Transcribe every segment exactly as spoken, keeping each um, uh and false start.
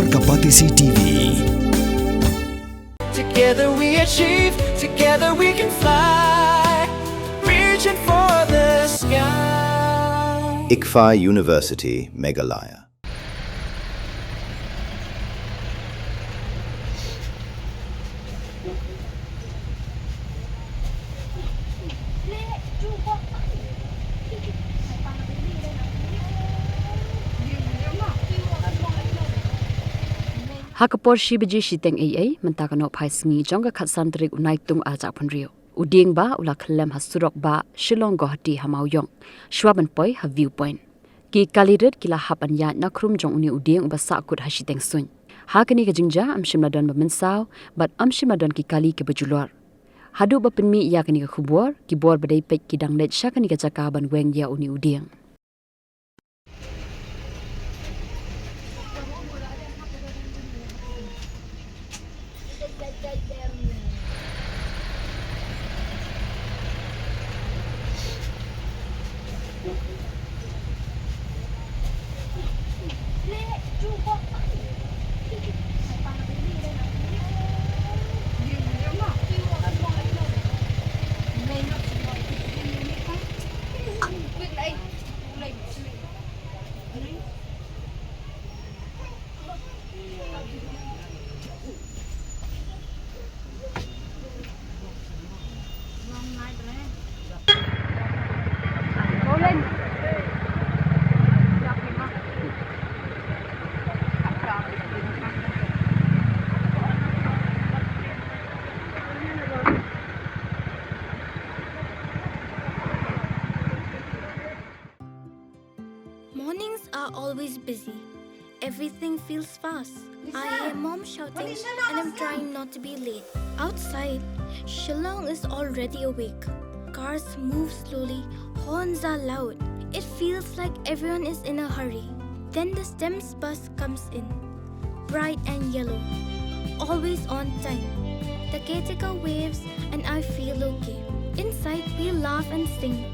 Kapatisi T V. Together we achieve, together we can fly. Reaching for the sky. ICFAI University, Meghalaya. Ha ka por shi baje shiteng eiei mynta ka nohphai sngi jong ka khatsan tarik u Naitung arhajar arphew hynriew, u dieng ba u la khyllem ha surok ba Shillong Guwahati ha Mawïong shuwa ban poi ha View Point. Ki kali rit ki la hap ban ïaid na khrum jong une u dieng uba sahkut ha shiteng suiñ. Ha kane ka jingjia ym shym la don ba mynsaw bad ym shym la don ki kali kiba julor. Haduh ba pynmih ïa kane ka khubor, ki bor ba dei peit ki dang leit sha kane ka jaka ban weng ïa une u dieng. Mornings are always busy. Everything feels fast. I hear mom shouting and I'm trying not to be late. Outside, Shillong is already awake. Cars move slowly, horns are loud. It feels like everyone is in a hurry. Then the STEMS bus comes in. Bright and yellow. Always on time. The caretaker waves and I feel okay. Inside, we laugh and sing.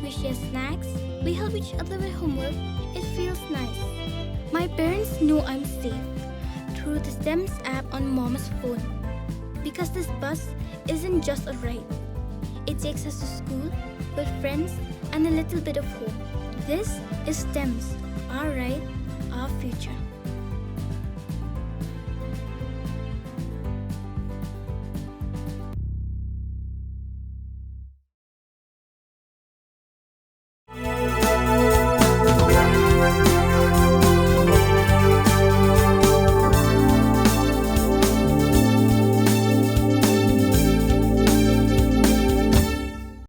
We share snacks. We help each other with homework. It feels nice. My parents know I'm safe through the STEMS app on mom's phone. Because this bus isn't just a ride, it takes us to school, with friends, and a little bit of home. This is STEMS, our ride